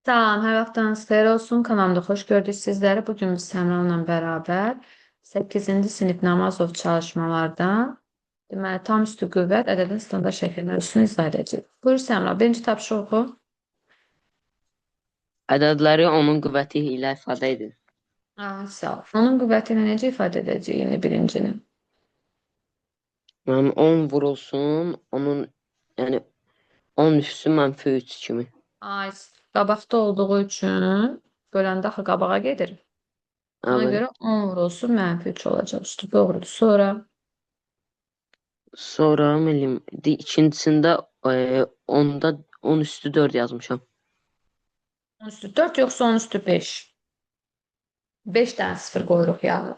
Salam, hər vaxtınız xeyir olsun. Kanalımda xoş gördük sizləri. Bugün biz Səmranla bərabər 8-ci sinif Namazov çalışmalardan deməli, tam üstü qüvvət ədədin standart şəkli mövzusunu izah edəcəyik. Buyur Səmra, birinci tapşırıq oxu. Ədədləri onun qüvvəti ilə ifadə edin. Ah, sağ ol. Onun qüvvəti ilə necə ifadə edəcəyik indi birincini? Yəni 10 vurulsun, onun yəni 10 üstü mənfi 3 kimi. Ay, qabaqda olduğu üçün böləndə axı qabağa gedir. Ona Evet. görə 10 vurulsun mənfi 3 olacaq üstü. Doğrudur. Sonra Sonra müəllim, ikincisində onda 10 üstü 4 yazmışam. 10 üstü 4 yoxsa 10 üstü 5? 5 dənə sıfır qoyuruq yəni.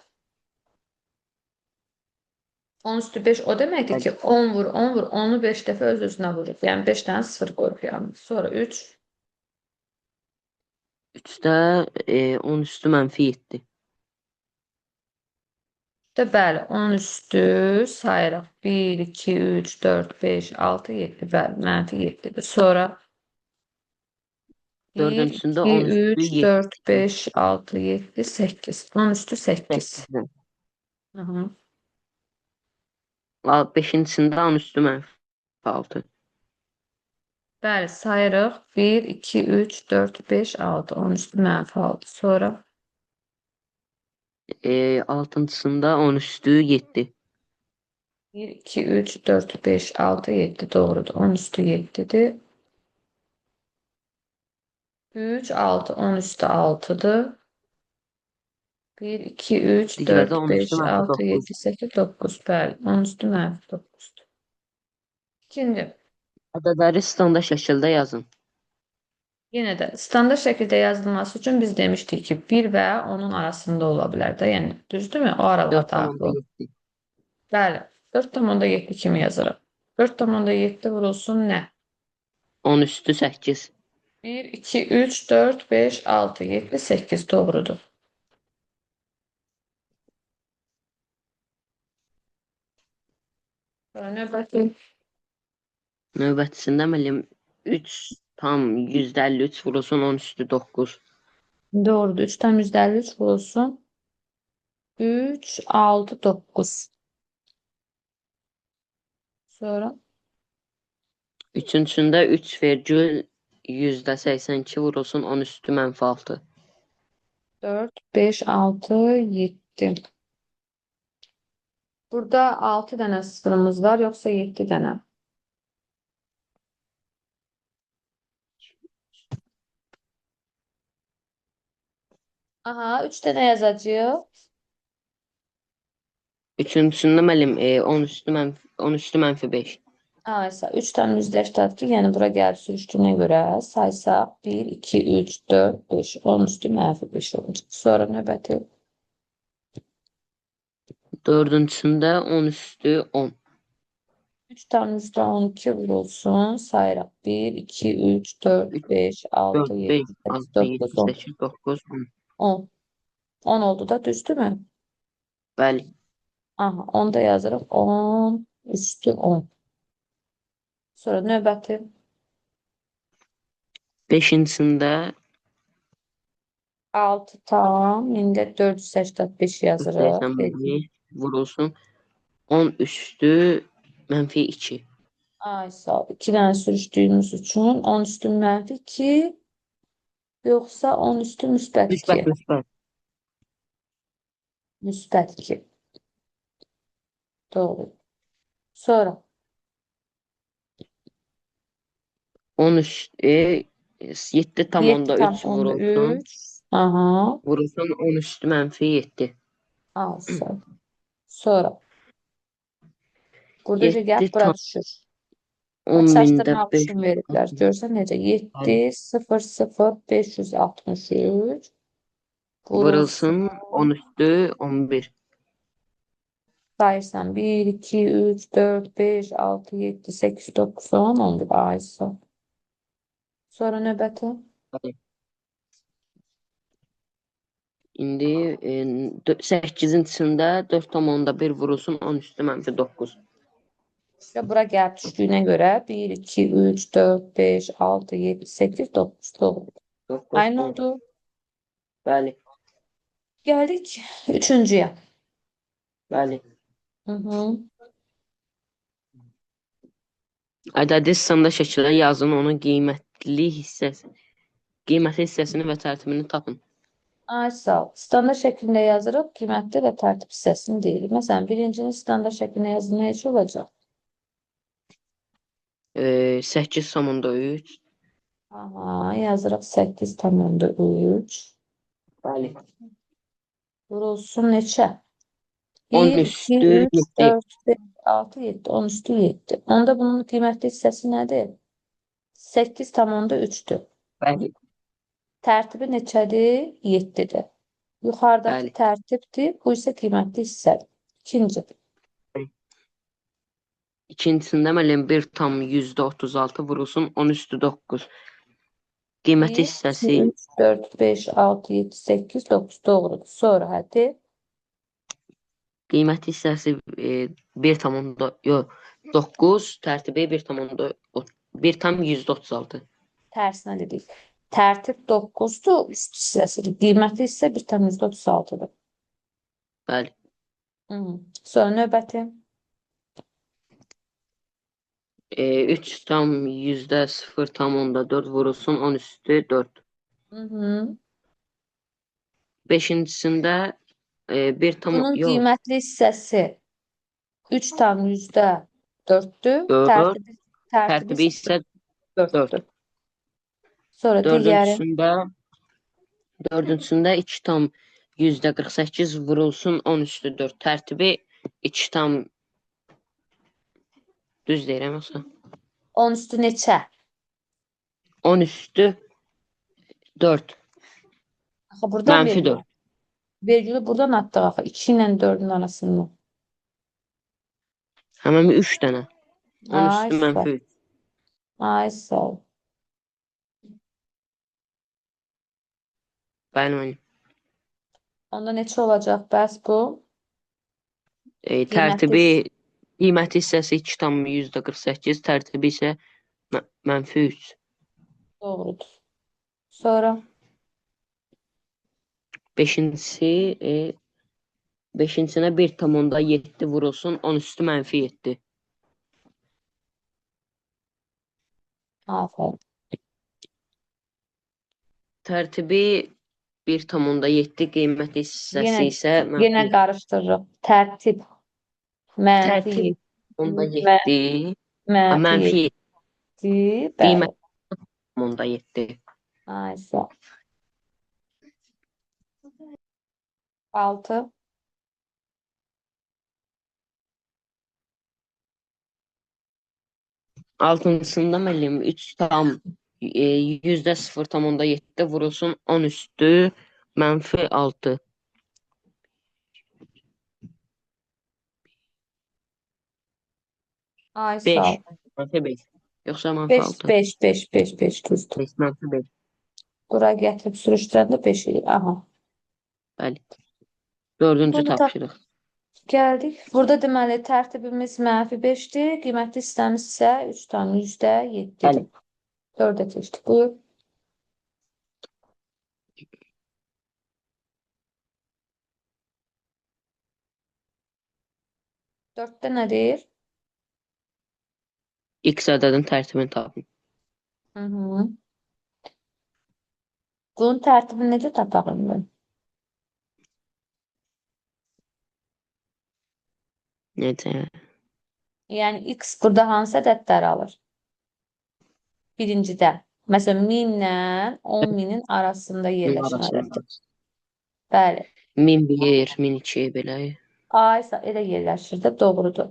10 üstü 5 o deməkdir ki, 10 vur, 10 vur, 10-u 5 dəfə öz-özünə vurur. Yəni 5 dənə sıfır qoyuruq yəni. Sonra 3. 3-də 10 üstü mənfi 7. Də bəli, 10 üstü sayırıq. 1, 2, 3, 4, 5, 6, 7. Bəli, mənfi 7-dir. Sonra 1, Dördüncüsündə 2, 10 üstü 3, 7. 4, 5, 6, 7, 8. 10 üstü 8. 8. Hı -hı. Beşincisində 10 üstü mənfi 6. Bəli, sayırıq. 1, 2, 3, 4, 5, 6. 10 üstü mənfi 6. Sonra Altıncısında 10 üstü 7. 1, 2, 3, 4, 5, 6, 7. Doğrudur. 10 üstü 7'dir. 3, 6, 10 üstü 6'dır. 1, 2, 3, Digərdə 4, 10 üstü 5, mənfi 6, 9. 7, 8, 9. Bəli, 10 üstü mənfi 9-dur. İkinci. Ədədləri standart şəkildə yazın. Yenə də standart şəkildə yazılması üçün biz demişdik ki, 1 və onun arasında ola bilər də. Yəni, düzdürmü? O aralığa daxil olur. 4,7. Bəli, 4,7 kimi yazırıq. 4,7 vurulsun nə? 10 üstü 8. 1, 2, 3, 4, 5, 6, 7, 8 doğrudur. Sonra növbəti. Növbətisində müəllim 3 tam %53 vurulsun 10 üstü 9. Doğrudur. 3 tam %53 vurulsun. 3, 6, 9. Sonra Üçüncüsündə 3 vergül %82 vurulsun 10 üstü mənfi 6. 4, 5, 6, 7. Burada 6 dənə sıfırımız var, yoxsa 7 dənə? Aha, 3 dənə yazacağıq. Üçüncüsündə müəllim 10 üstü mənfi 10 üstü mənfi 5. Aysa 3 tam %82, yəni bura gəlib sürüşdüyünə görə saysaq 1, 2, 3, 4, 5, 10 üstü mənfi 5 olacaq. Sonra növbəti. Dördüncüsündə 10 üstü 10. 3 tam %12 vurulsun. Sayırıq. 1, 2, 3, 4, 3, 5, 6, 4, 7, 5, 8, 6, 9, 7, 10. 8, 9, 10. 10. 10 oldu da düzdürmü? Bəli. Aha, 10 da yazırıq. 10 üstü 10. Sonra növbəti. Beşincisində 6 tam 485 yazırıq. 85 vurulsun 10 üstü mənfi 2. Ay sağ ol. 2 dənə sürüşdüyümüz üçün 10 üstü mənfi 2 yoxsa 10 üstü müsbət 2. Müsbət, müsbət. Müsbət 2. Doğru. Sonra 10 üstü 7 tam onda 3 vurulsun. 7,3. Aha. Vurulsun 10 üstü mənfi 7. Ay sağ ol. Sonra burada 7 gəl bura tam düşür. 10 bində Çaşdırmaq 5. üçün veriblər. Görsən necə? 7 0 0 563 Vurulsun 10 üstü 11. Sayırsan 1, 2, 3, 4, 5, 6, 7, 8, 9, 10, 11. Ay sağ ol. Sonra növbəti. İndi 8-incisində 4,1 vurulsun 10 üstü mənfi 9. Və bura gəlib düşdüyünə görə 1, 2, 3, 4, 5, 6, 7, 8, 9 doğru. 9, Aynı 10. oldu. Bəli. Geldik üçüncüye. Bəli. Hı hı. Ədədi standart şəkildə yazın, onun qiymətli hissəsi, qiyməti hissəsini və tərtibini tapın. Ay sağ ol. Standart şəklində yazırıq, qiymətli və tərtib hissəsini deyirik. Məsələn, birincinin standart şəklində yazın necə olacaq? 8,3. Aha, yazırıq 8,3. Bəli. Vurulsun neçə? 10 1, 2, üstü 3, 7. 4, 5, 6, 7. 10 üstü 7. Onda bunun qiymətli hissəsi nədir? 8,3-dür. Bəli. Tərtibi neçədir? 7-dir. Yuxarıdakı Bəli. tərtibdir, bu isə qiymətli hissədir. İkinci. İkincisində müəllim 1,36 vurulsun 10 üstü 9. Qiyməti 1, 2, hissəsi 3, 4, 5, 6, 7, 8, 9. Doğrudur. Sonra hadi. Qiyməti hissəsi 1 tam onda yox 9, tərtibi 1 tam onda 1,36. Tərsinə dedik. Tərtib 9-dur, üst hissəsidir. Qiyməti hissə 1,36-dır. Bəli. Hı. Sonra növbəti. 3 tam yüzdə 0,4 vurulsun 10 üstü 4. Hı -hı. Beşincisində 1 tam Bunun yox qiymətli hissəsi 3,4-dür. 4, Tərtibi tərtibi isə isə 4. 4-dür. Sonra digəri. Dördüncüsündə 2 tam yüzdə 48 vurulsun 10 üstü 4. Tərtibi 2 tam düz deyirəm yoxsa? 10 üstü neçə? 10 üstü 4. Axı buradan Mənfi vergül. 4. Vergülü buradan atdıq axı. 2 ilə 4-ün arasında. Həmən 3 dənə. 10 Ay üstü sağ ol. mənfi 3. Ay sağ ol. Bəli, müəllim. Onda neçə olacaq bəs bu? Qiyməti Tərtibi qiyməti hissəsi 2 tam yüzdə 48, tərtibi isə mənfi 3. Doğrudur. Sonra Beşincisi, beşincisinə 1,7 vurulsun 10 üstü mənfi 7. Aferin. Tərtibi 1,7, qiyməti hissəsi Yenə, isə yenə mənfi 7. qarışdırırıq. Tərtib mənfi Tərtib 7. onda 7, Mənfi mənfi 7. 7, Bəli. qiymət onda 7. Ay sağ ol. 6. Altıncısında müəllim 3 tam yüzdə 0,7 vurulsun 10 üstü mənfi 6. Ay sağ 5. ol. Mənfi 5. Yoxsa mənfi 5, 6. 5, 5, 5, 5 düzdür. 5, mənfi 5. Bura gətirib sürüşdürəndə 5 eləyir. Aha. Bəli. Dördüncü Bunu tapşırıq. Gəldik. Burada deməli tərtibimiz mənfi 5-dir. Qiymətli hissəmiz isə 3,7-dir. Bəli. 4-ə keçdik. Buyur. Dörddə nə deyir? X ədədin tərtibini tapın. Hı -hı. Bunun tərtibini necə tapaq indi? Necə? Yəni x burada hansı ədədləri alır? Birincidə. Məsələn, 1000 ilə 10 minin arasında yerləşən Arasında. ədəddir. Bəli. 1001, 1002 belə. A isə elə yerləşir də, doğrudur.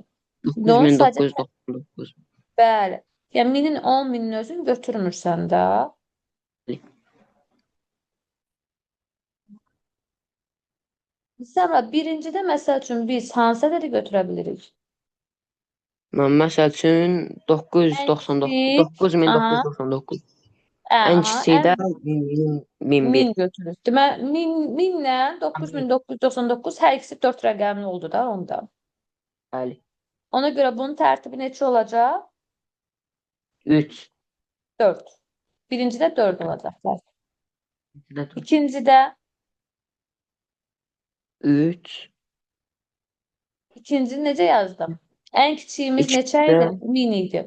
İndi onun sadəcə 9999. Bəli. Yəni 1000-in 10 minin özünü götürmürsən də. Bəli. Səmra, birincidə məsəl üçün biz hansı ədədi götürə bilirik? Mən məsəl üçün 999, Ən kiçik, 9999. Ən kiçiyi də 1001. 1000 götürürük. Deməli, 1000, 1000 ilə 9999 hər ikisi 4 rəqəmli oldu da onda. Bəli. Ona görə bunun tərtibi neçə olacaq? 3. 4. Birincidə 4 olacaq tərtib. İkidə 4. İkincidə 3. İkincini necə yazdım? Ən kiçiyimiz neçə İkidə idi? 1000 idi.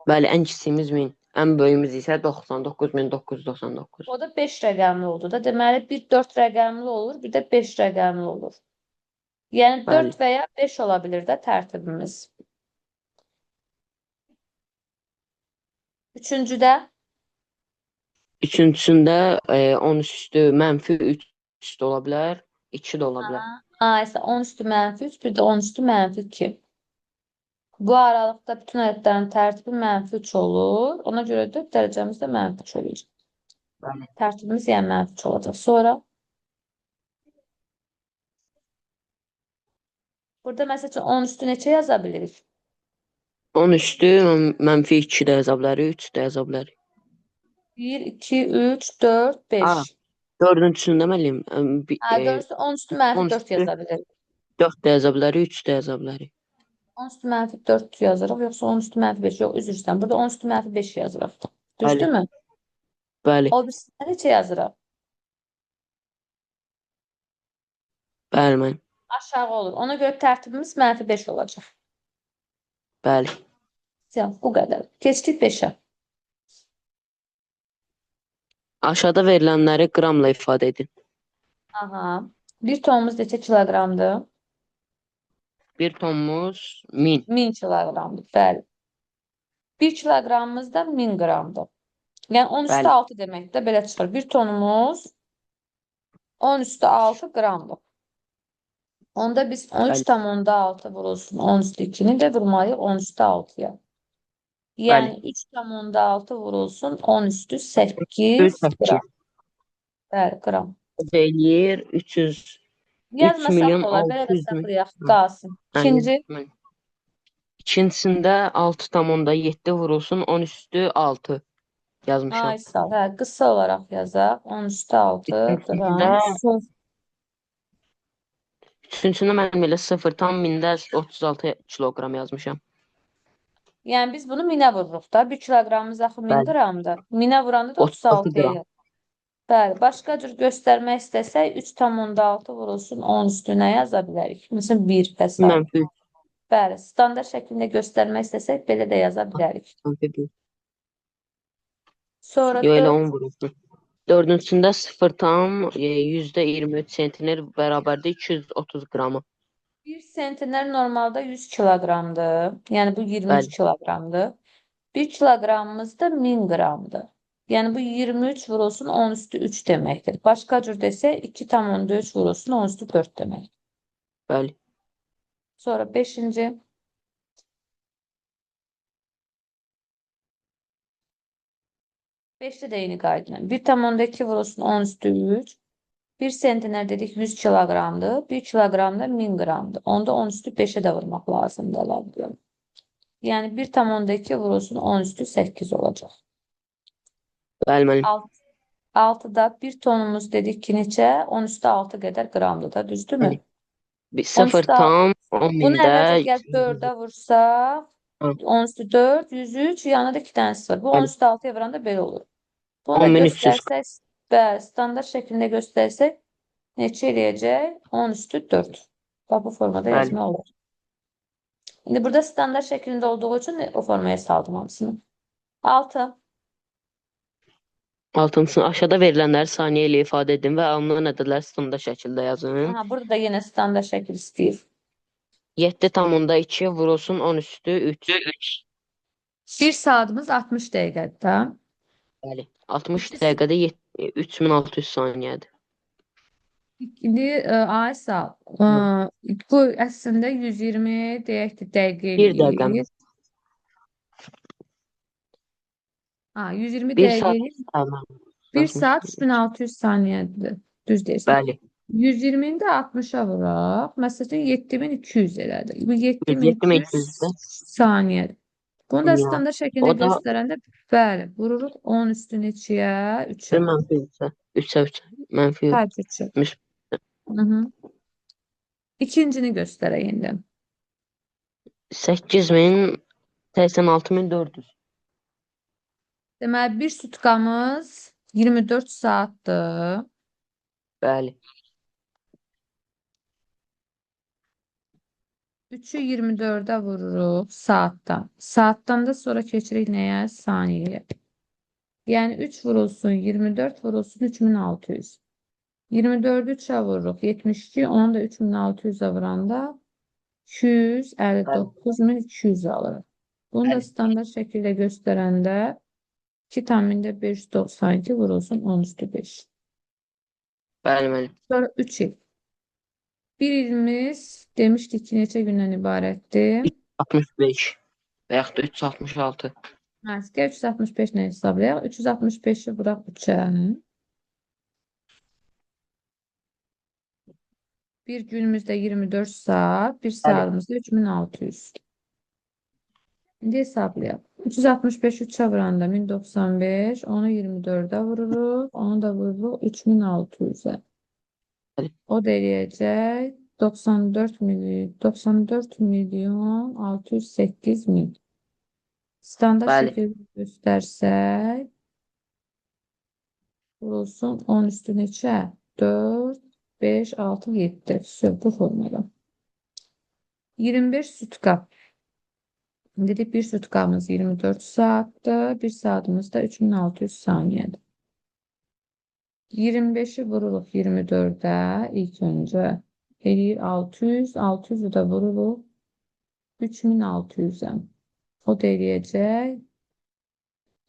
Bəli, ən kiçiyimiz 1000, ən böyüyümüz isə 99999. O da 5 rəqəmli oldu da. Deməli, bir 4 rəqəmli olur, bir də 5 rəqəmli olur. Yəni Bəli. 4 və ya 5 ola bilər də tərtibimiz. Üçüncüdə Üçüncüsündə 10 üstü mənfi 3 də ola bilər, 2 də ola bilər. A isə 10 üstü mənfi 3, bir də 10 üstü mənfi 2. Bu aralıqda bütün ədədlərin tərtibi mənfi 3 olur. Ona görə də dərəcəmiz də mənfi 3 olacaq. Bəli. Tərtibimiz yəni mənfi 3 olacaq. Sonra burada məsəl üçün 10 üstü neçə yaza bilirik? 10 üstü mənfi 2 də yaza bilərik, 3 də yaza bilərik. 1, 2, 3, 4, 5. A, dördüncüsündə müəllim, Hə, dördüncüsü 10 üstü mənfi 10 4 üstü yaza bilərik. 4 də yaza bilərik, 3 də yaza bilərik. 10 üstü mənfi 4 yazırıq, yoxsa 10 üstü mənfi 5? Yox, üzr istəyirəm. Burada 10 üstü mənfi 5 yazırıq. Bəli. Düzdürmü? Bəli. O birisində neçə yazırıq? Bəli, müəllim. Aşağı olur. Ona görə tərtibimiz mənfi 5 olacaq. Bəli. Tamam, bu qədər. Keçdik 5-ə. Aşağıda verilənləri qramla ifadə edin. Aha. Bir tonumuz neçə kiloqramdır? Bir tonumuz 1000. 1000 kiloqramdır. Bəli. 1 kiloqramımız da 1000 qramdır. Yəni 10 üstü Bəli. 6 demək də belə çıxır. Bir tonumuz 10 üstü 6 qramdır. Onda biz 13,6 vurulsun 10 üstü 2-ni də vurmalıyıq 10 üstü 6-ya. Yəni 3,6 vurulsun 10 üstü 8 qram. Bəli, qram. Eləyir 300 3 Yazmasaq milyon da olar, belə də 600 min. saxlayaq, qalsın. İkinci, İkincisində 6,7 vurulsun 10 üstü 6 yazmışam. ay sağ ol. Hə, qısa olaraq yazaq. 10 üstü 6 qram. Son Üçüncüsündə mənim elə 0,36 kiloqram yazmışam. Yəni biz bunu 1000-ə vururuq da. 1 kiloqramımız axı 1000 Bəli. qramdır. 1000-ə vuranda da 36 36 qram. eləyir. Bəli, başqa cür göstərmək istəsək 3,6 vurulsun 10 üstünə yaza bilərik. Məsələn 1 və sair. Mənfi 3, Bəli, standart şəklində göstərmək istəsək belə də yaza bilərik. mənfi 1. Sonra Yox, elə 4 10 vurulsun. Dördüncüsündə 0,23 sentner bərabərdir 230 qrama. 1 sentner normalda 100 kiloqramdır. Yəni bu 23 Bəli. kiloqramdır. 1 kiloqramımız da 1000 qramdır. Yəni bu 23 vurulsun 10 üstü 3 deməkdir. Başqa cür desək 2,3 vurulsun 10 üstü 4 demək. Bəli. Sonra 5-ci. Beşdə də eyni qayda ilə. 1,2 vurulsun 10 üstü 3. 1 sentner dedik 100 kiloqramdır. 1 kiloqram da 1000 qramdır. Onda 10 üstü 5-ə də vurmaq lazımdır. Ola. Yəni 1,2 vurulsun 10 üstü 8 olacaq. Bəli, müəllim. 6-da 1 tonumuz dedik ki neçə? 10 üstü 6 qədər qramdır da, düzdürmü? Bəli. Bir 10 0 üstü tam 10 Bunu mində əvvəlcə gəl 4-ə vursaq, Hı. 10 üstü 4, 103, yanında da 2 dənəsi var. Bu 10 Bəli. üstü 6-ya vuranda belə olur. Bunu da 10.300. göstərsək, bəli, standart şəklində göstərsək neçə eləyəcək? 10 üstü 4. Bax, bu formada Bəli. yazmaq olur. İndi burada standart şəklində olduğu üçün o formaya saldım hamısını. 6. Altıncısını aşağıda verilənləri saniyə ilə ifadə edin və alınan ədədləri standart şəkildə yazın. Aha, burada da yenə standart şəkil istəyir. 7,2 vurulsun 10 üstü 3. 1 saatımız 60 dəqiqədir də. Bəli. 60 dəqiqədə 3600 saniyədir. İndi Aysa, bu əslində 120 deyək ki, dəqiqə Bir dəqiqə. eləyir. Ha, 120 Bir dəqiqə saat. eləyir. Tamam. 1 saat 3600 saniyədir. Düz deyirsən. Bəli. 120-ni də 60-a vuraq. Məsələn 7200 elədi. Bu 7200 7200-də. saniyədir. Bunu da Ya. standart şəkildə O da göstərəndə bəli, vururuq 10 üstü neçəyə? 3-ə. Mənfi 3-ə. 3-ə 3-ə. Mənfi Hayır, 3-ə. 3. Hı -hı. İkincini göstərək indi. 8000 86400. Deməli, bir sutkamız 24 saatdır. Bəli. 3-ü 24-ə vururuq saatdan. Saatdan da sonra keçirik nəyə? Saniyəyə. Yəni 3 vurulsun, 24 vurulsun 3600. 24-ü 3-ə vururuq, 72, onu da 3600-ə vuranda 259.200 alırıq. Bunu da Bəli. standart şəkildə göstərəndə 2,592 vurulsun 10 üstü 5. Bəli müəllim. Sonra 3 il. Bir ilimiz demişdik ki, neçə gündən ibarətdir? 65 və yaxud da 366. Məhz gəl 365 ilə hesablayaq. 365-i vuraq 3-ə. Bir günümüzdə 24 saat, bir saatımızda 3600. İndi hesablayaq. 365-i 3-ə vuranda 1095, onu 24-ə vururuq, onu da vururuq 3600-ə. Bəli. O da eləyəcək 94 milyon, 94 milyon 608 min. Standart Bəli. şəkildə göstərsək, vurulsun 10 üstü neçə? 4, 5, 6, 7. Vse, bu formada. 25 sutka. Dedik bir sutkamız 24 saatdır. Bir saatimiz də 3600 saniyədir. 25-i vururuq 24-ə ilk öncə. Eləyir 600. 600-ü də vururuq 3600-ə. O da eləyəcək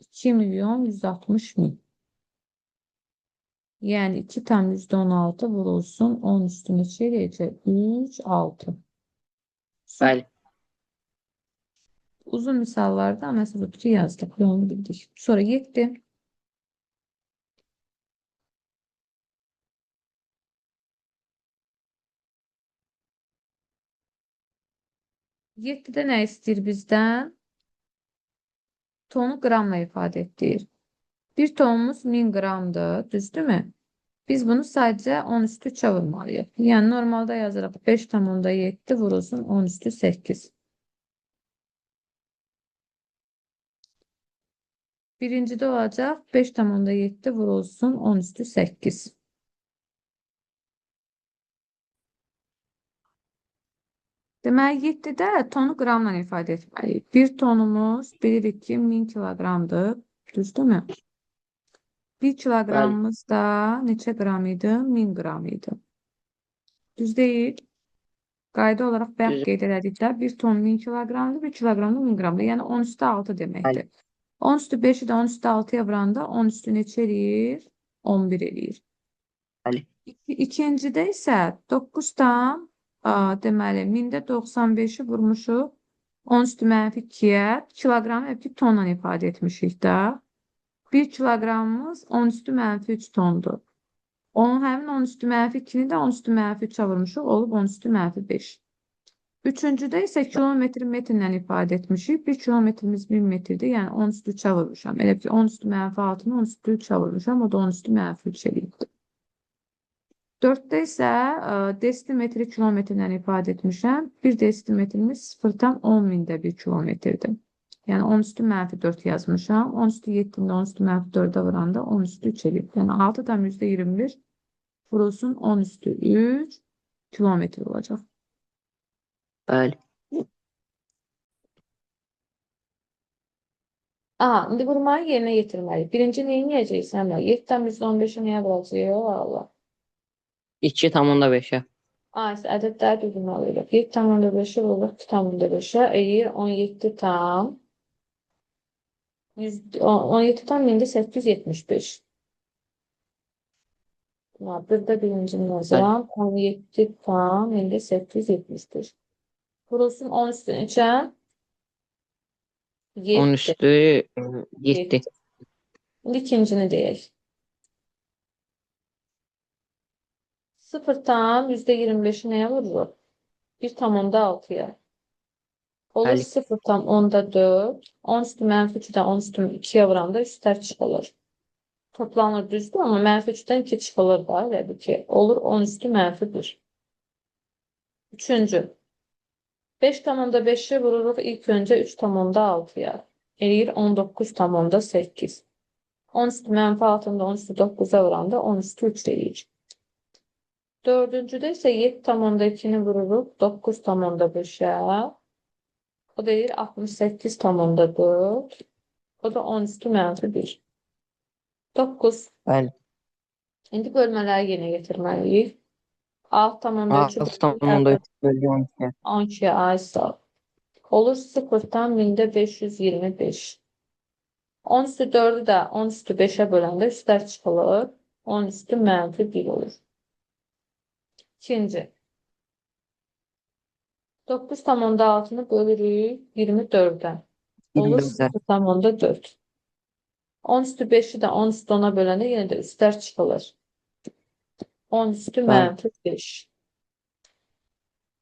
2 milyon 160 min. Yəni 2,16 vurulsun 10 üstü neçə eləyəcək? 3, 6. Bəli. Uzun misallarda ama mesela bu yazdıq. Yolunu bildik. Sonra 7. Yeddidə nə istəyir bizdən? Tonu qramla ifadə etdirir. Bir tonumuz 1000 qramdır, düzdürmü? Biz bunu sadəcə 10 üstü 3-ə vurmalıyıq. Yəni normalda yazırıq 5,7 vurulsun 10 üstü 8. Birincidə olacaq 5,7 vurulsun 10 üstü 8. Deməli 7-də tonu qramla ifadə etməliyik. Bir tonumuz bilirik ki 1000 kiloqramdır. Düzdürmü? 1 kiloqramımız da neçə qram idi? 1000 qram idi. Düz deyil. Qayda olaraq bayaq qeyd elədik də 1 ton 1000 kiloqramdır, 1 kiloqram da 1000 qramdır. Yəni 10 üstü 6 deməkdir. 10 üstü 5-i də 10 üstü 6-ya vuranda 10 üstü neçə eləyir? 11 eləyir. Bəli. İkincidə isə 9 tam deməli 1095-i vurmuşuq 10 üstü mənfi 2-yə, kiloqramı hep ki tonla ifadə etmişik də. 1 kiloqramımız 10 üstü mənfi 3 tondur. Onun həmin 10 üstü mənfi 2-ni də 10 üstü mənfi 3-ə vurmuşuq, olub 10 üstü mənfi 5. Üçüncüdə isə kilometri metrlə ifadə etmişik. 1 kilometrimiz 1000 metrdir, yəni 10 üstü 3-ə vurmuşam. Elə ki 10 üstü mənfi 6-nı 10 üstü 3-ə vurmuşam, o da 10 üstü mənfi 3 eləyibdir. 4-də isə desimetri kilometrlə ifadə etmişəm. 1 desimetrimiz 0,10 mində 1 kilometrdir. Yəni 10 üstü mənfi 4 yazmışam. 10 üstü 7-ni də 10 üstü mənfi 4-ə vuranda 10 üstü 3 eləyib. Yəni 6,21 vurulsun 10 üstü 3 kilometr olacaq. Bəli. Aha, indi vurmanı yerinə yetirməliyik. Birinci nə edəcəyik Səmra? 7,15-i nəyə vuracağıq? Allah. 2,5-ə. A, isə ədədləri düzgün alırıq. 7,5-i vururuq 2,5-ə. Eləyir 17 tam. 17 tam 875. Burada birincini yazıram. 17 tam 875. Vurulsun 10 üstü neçə? 10 7. üstü 7. İndi ikincini deyək. 0 tam %25-i nəyə vururuq? 1,6-ya. Olur Bəli. 0,4. 10 üstü mənfi 3-ü də 10 üstü 2-yə vuranda üstlər çıxılır. Toplanır düzdür, amma mənfi 3-dən 2 çıxılır da, elə bil ki. Olur 10 üstü mənfi 1. Üçüncü. 5,5-i vururuq ilk öncə 3,6-ya. Eləyir 19,8. 10 üstü mənfi 6-nı da 10 üstü 9-a vuranda 10 üstü 3 eləyir. Dördüncüdə isə 7,2-ni vururuq 9,5-ə. O da eləyir 68,4. O da 10 üstü mənfi 1. 9. Bəli. İndi bölmələri yenə yetirməliyik. 6,3-ü 6,3 bölü 12. 12-yə ay sağ ol. Olur 0,525. 10 üstü 4-ü də 10 üstü 5-ə böləndə üstlər çıxılır. 10 üstü mənfi 1 olur. İkinci. 9,6-nı bölürük 24-ə. Olur 24-ə. 0,4. 10 üstü 5-i də 10 üstü 10-a böləndə yenə də üstlər çıxılır. 10 üstü Bəli. mənfi 5.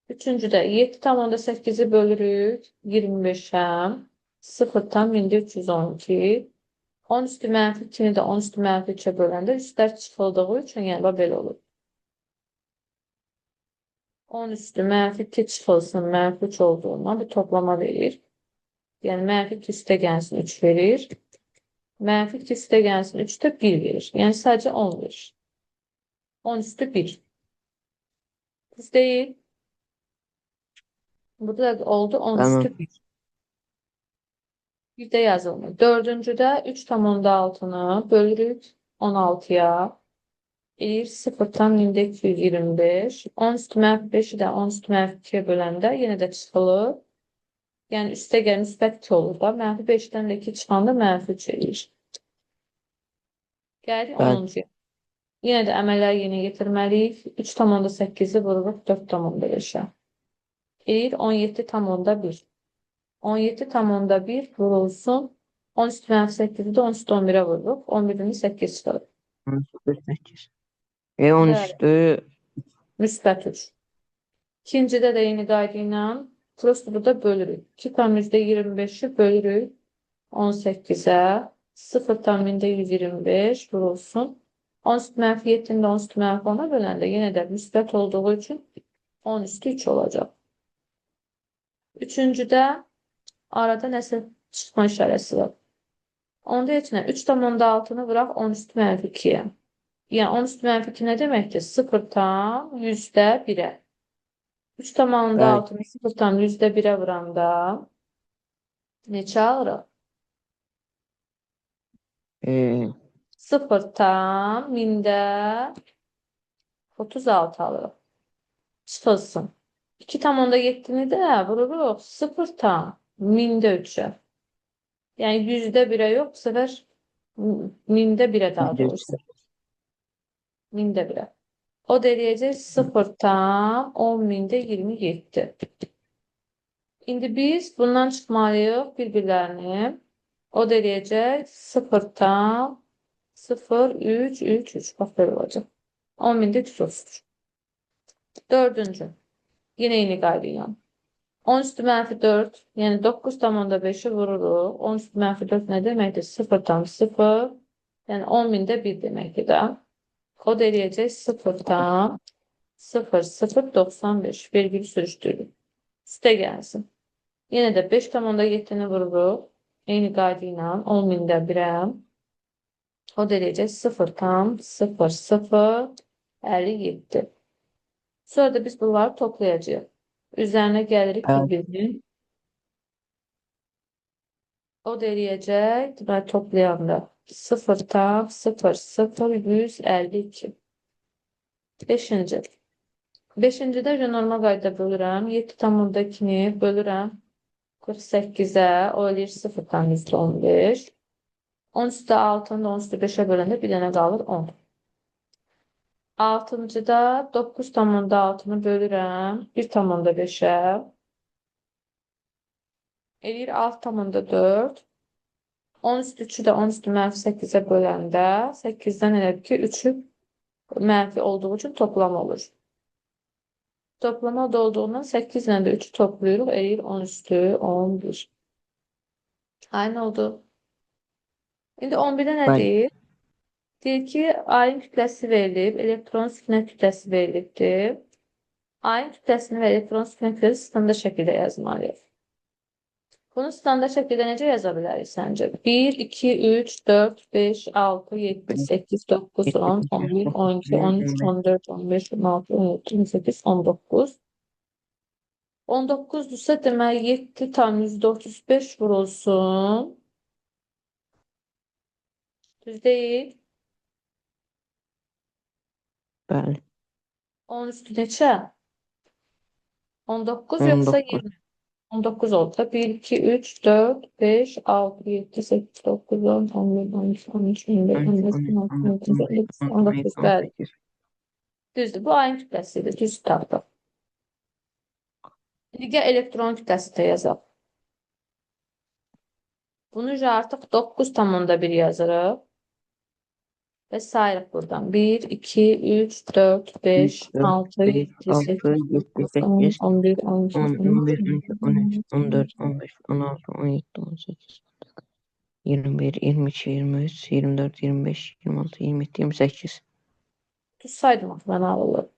Üçüncüdə 7,8-i bölürük 25-ə. 0,312. 10 üstü mənfi 2-ni də 10 üstü mənfi 3-ə böləndə üstlər çıxıldığı üçün, yəni bax belə olur. 10 üstü mənfi 2 çıxılsın, mənfi 3 olduğundan bir toplama verir. Yəni mənfi 2 üstə gəlsin 3 verir. Mənfi 2 üstə gəlsin 3 də 1 verir. Yəni sadəcə 10 verir. 10 üstü 1. Düz deyil. Burada da oldu 10 Tamam. üstü 1. Bir də yazılmır. Dördüncüdə 3,6-nı bölürük 16-ya. Eləyir 0,225. 10 üstü mənfi 5-i də 10 üstü mənfi 2-yə böləndə yenə də çıxılır. Yəni üstə gəl müsbət 2 olur da. Mənfi 5-dən də 2 çıxanda mənfi 3 eləyir. Gəlirik Bəli. 10-cuya. Yenə də əməlləri yenə yetirməliyik. 3,8-i vururuq 4,5-ə. Eləyir 17,1. 17,1 vurulsun. 10 üstü mənfi 8-i də 10 üstü 11-ə vururuq. 11-ni 8 çıxarır. 10 üstü 8. 10 Bəli. üstü Müsbət 3. İkincidə də eyni qayda ilə prosto burada bölürük. 2,25-i bölürük 18-ə. 0,125 vurulsun. 10 üstü mənfi 7-ni də 10 üstü mənfi 10-a böləndə yenə də müsbət olduğu üçün 10 üstü 3 olacaq. Üçüncüdə arada nəsə çıxma işarəsi var. Onda heç nə 3,6-nı vuraq 10 üstü mənfi 2-yə. Yəni 10 üstü mənfi 2 nə deməkdir? 0,1-ə. 3,6-nı 0,1-ə vuranda neçə alırıq? 0,36 alırıq. Çıxılsın. 2,7-ni də vururuq 0,3-ə. Yəni %1-ə yox, bu səfər 1-ə daha doğrusu. 1-ə. O da eləyəcək 0,1027. İndi biz bundan çıxmalıyıq bir-birlərini. O da eləyəcək 0,0333. Bax belə olacaq. 10.333. Dördüncü. Yenə eyni qayda ilə. 10 üstü mənfi 4, yəni 9,5-i vururuq. 10 üstü mənfi 4 nə deməkdir? 0,0, yəni 10.001 deməkdir də. O da eləyəcək 0,0095 vergülü sürüşdürürük. Üstə gəlsin. Yenə də 5,7-ni vururuq. Eyni qayda ilə 10.001-ə. O da eləyəcək 0,0057. Sonra da biz bunları toplayacağıq. Üzərinə gəlirik bir-birinin. O da eləyəcək, deməli toplayanda 0,00152. Beşinci. Beşincidə normal qayda bölürəm. 7,2-ni bölürəm 48-ə. O eləyir 0,15. 10 üstə 6-nı da 10 üstə 5-ə böləndə bir dənə qalır 10. Altıncıda 9,6-nı bölürəm 1,5-ə. Eləyir 6,4. 10 üstü 3-ü də 10 üstü mənfi 8-ə böləndə 8-dən elə ki 3-ü mənfi olduğu üçün toplama olur. Toplama da olduğundan 8 ilə də 3-ü toplayırıq. Eləyir 10 üstü 11. Aynı oldu. İndi 11-də nə deyir? Deyir ki, ayın kütləsi verilib, elektron sütunə kütləsi verilibdir. Ayın kütləsini və elektron sütunə kütləsini standart şəkildə yazmalıyıq. Bunu standart şəkildə necə yaza bilərik səncə? 1, 2, 3, 4, 5, 6, 7, 8, 9, 10, 11, 12, 13, 14, 15, 16, 17, 18, 19. 19-dursa deməli 7,35 vurulsun. Düz deyil. Bəli. 10 üstü neçə? 19 yoxsa 19. 20? 19 oldu da. 1, 2, 3, 4, 5, 6, 7, 8, 9, 10, 11, 12, 13, 14, 13, 15, 13, 16, 14, 17, 15, 18, 16, 19. 17, Bəli. 18. Düzdür. Bu ayın kütləsidir. Düz tapdıq. İndi gəl elektron kütləsi də yazaq. Bunu artıq 9,1 yazırıq. Və sayırıq buradan. 1, 2, 3, 4, 5, 3, 4, 6, 5, 7, 6, 8, 7, 9, 10, 8, 11, 12, 10, 13, 11, 12, 13, 14, 14, 15, 16, 17, 18, 21, 22, 23, 24, 25, 26, 27, 28. Düz saydım axı mən ağıllı.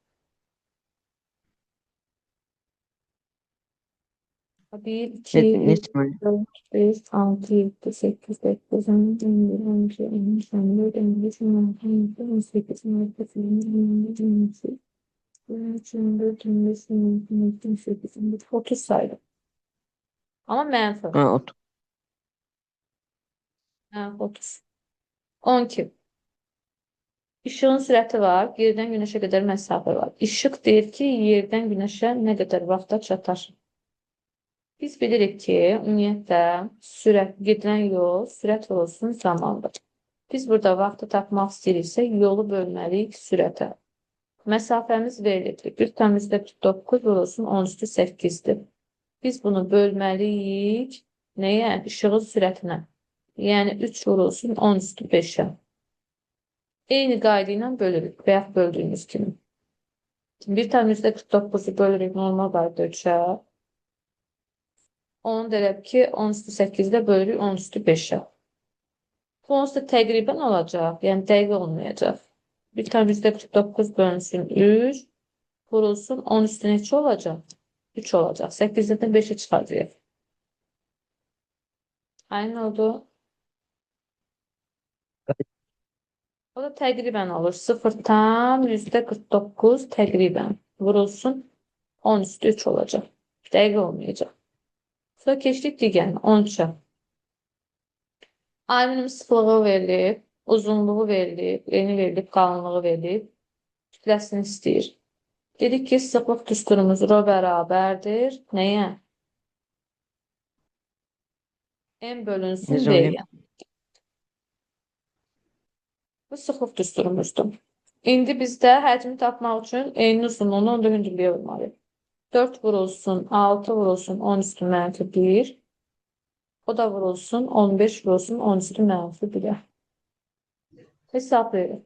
1, 2, Ne, 3, neçə mən? 4, 5, 6, 7, 8, 9, 10, 11, 12, 13, 14, 15, 16, 17, 18, 19, 20, 21, 22, 23, 24, 25, 26, 27, 28, 29, 30 saydım. Amma mənfi. Ha, 30. Mənfi 30. 12. İşığın sürəti var, yerdən günəşə qədər məsafə var. İşıq deyir ki, yerdən günəşə nə qədər vaxtda çatar? Biz bilirik ki, ümumiyyətlə, sürət, gedilən yol sürət olsun zamandır. Biz burada vaxtı tapmaq istəyiriksə, yolu bölməliyik sürətə. Məsafəmiz verilibdir. 1,49 vurulsun 10 üstü 8-dir. Biz bunu bölməliyik nəyə? İşığın sürətinə. Yəni 3 vurulsun 10 üstü 5-ə. Eyni qayda ilə bölürük. Bayaq böldüyümüz kimi. 1,49-u bölürük normal qayda 3-ə. Onu da elə ki, 10 üstü 8-də bölürük 10 üstü 5-ə. Bu onsuz da təqribən olacaq. Yəni dəqiq olmayacaq. 1,49 bölünsün 3 vurulsun 10 üstü neçə olacaq? 3 olacaq. 8-dən 5-i çıxacaq. Aynı oldu. O da təqribən olur. 0,49 təqribən vurulsun 10 üstü 3 olacaq. Dəqiq olmayacaq. Sonra keçdik digərinə 13-ə. Alüminium sıxlığı verilib, uzunluğu verilib, eni verilib, qalınlığı verilib. Kütləsini istəyir. Dedik ki, sıxlıq düsturumuz rho bərabərdir. Nəyə? M bölünsün? V-yə. Bu sıxlıq düsturumuzdur. İndi bizdə həcmi tapmaq üçün enin uzunluğunu onda hündürlüyə vurmalıyıq. 4 vurulsun, 6 vurulsun, 10 üstü mənfi 1. O da vurulsun, 15 vurulsun, 10 üstü mənfi 1-ə. Hesablayırıq.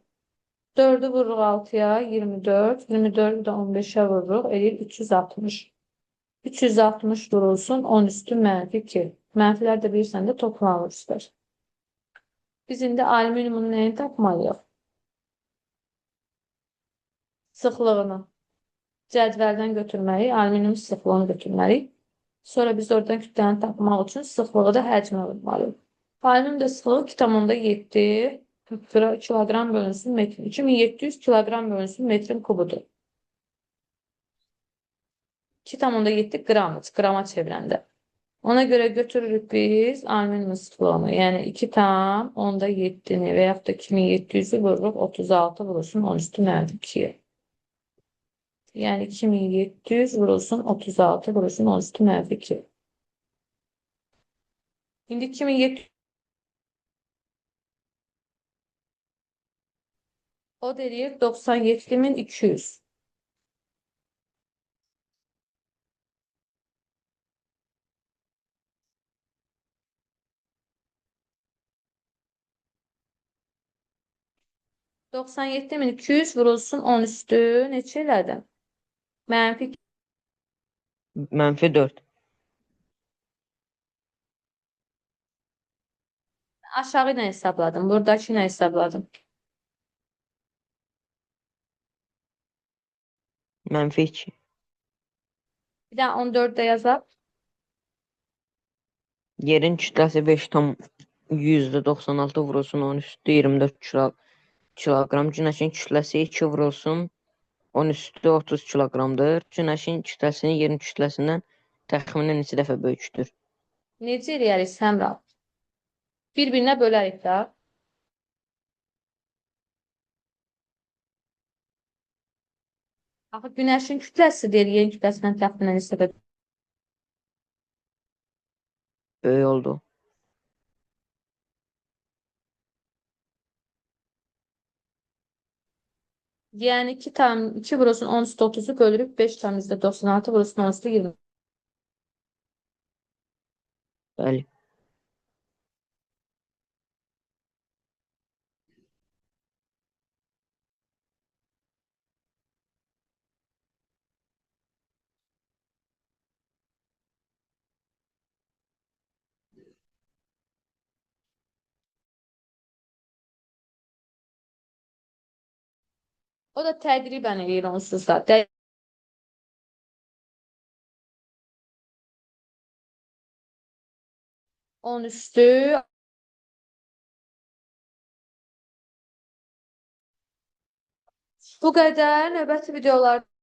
4-ü vururuq 6-ya, 24. 24-ü də 15-ə vururuq, eləyir 360. 360 vurulsun, 10 üstü mənfi 2. Mənfilər də bilirsən də toplanır üstlər. Biz indi alüminiumun nəyini tapmalıyıq? Sıxlığını. Cədvəldən götürməliyik, alüminium sıxlığını götürməliyik. Sonra biz oradan kütləni tapmaq üçün sıxlığı da həcmə vurmalıyıq. Alüminium da sıxlığı 2,7 kiloqram bölünsün metr. 2700 kiloqram bölünsün metrin kubudur. 2,7 qram, qrama çevirəndə. Ona görə götürürük biz alüminium sıxlığını. Yəni 2,7-ni və yaxud da 2700-ü vururuq 36 vurulsun 10 üstü mənfi 2-yə. Yəni 2700 vurulsun 36 vurulsun 10 üstü mənfi 2. İndi 2700 o da eləyir 97.200. ...97.200 vurulsun 10 üstü neçə elədi? Mənfi Mənfi 4. aşağı ilə hesabladım. Buradakı ilə hesabladım. Mənfi 2. Bir daha 14 də yazaq. Yerin kütləsi 5,96 vurulsun 10 üstü 24 kiloqram. Günəşin kütləsi 2 vurulsun 10 üstü 30 kiloqramdır. Günəşin kütləsinin yerin kütləsindən təxminən neçə dəfə böyükdür? Necə eləyərik Səmra? Bir-birinə bölərik də. Axı günəşin kütləsi deyir, yerin kütləsindən təxminən neçə dəfə Böyük oldu. Yəni 2 vurulsun 10 üstü 30-u bölürük 5,96 vurulsun 10 üstü 20. Bəli. O da təqribən eləyir onsuz da. 10 üstü bu qədər. Növbəti videolarda